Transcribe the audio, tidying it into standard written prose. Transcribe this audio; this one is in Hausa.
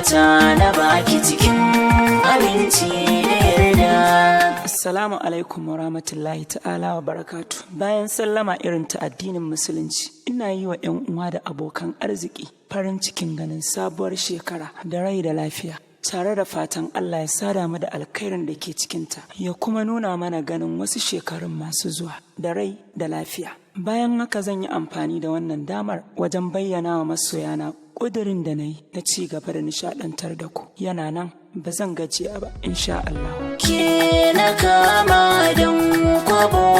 Zuciyata na baki cikin aminci da yarda. Assalamu alaikum wa rahmatullahi ta'ala wa barakatu. Bayan sallama irin ta addinin Musulunci, ina yi wa 'yan uwa da abokan arziki farin cikin ganin sabuwar shekara da rai da lafiya. Tare da fatan Allah ya sada mu da alkhairin da ke cikinta, ya kuma nuna mana ganin wasu shekarun masu zuwa da rai da lafiya. Bayan haka, zan yi amfani da wannan damar wajen bayyana wa masoyana ƙudurin da na yi na ci gaba da nishaɗantar da ku. Yana nan, ba zan gajiya ba, insha Allah. Ke na kama don kwabo.